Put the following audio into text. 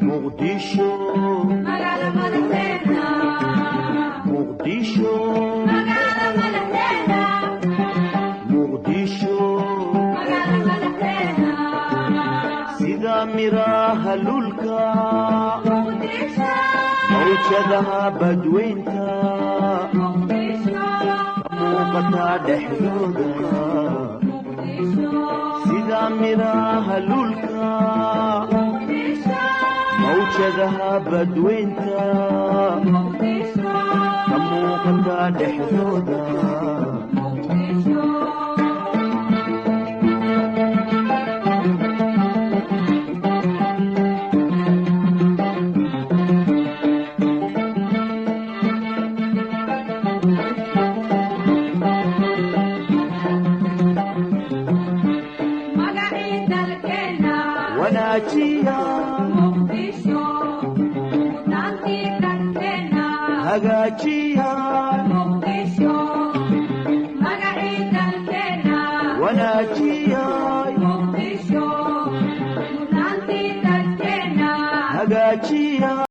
Muqdisho, Muqdisho, Muqdisho. Sida miraha lulka, mawjadaha badweynta ka muuqata dhexdooda. Sida miraha lulka, mawjadaha badweynta ka muuqata dhexdooda. Wanaajiya, hagaajiya, wanaajiya.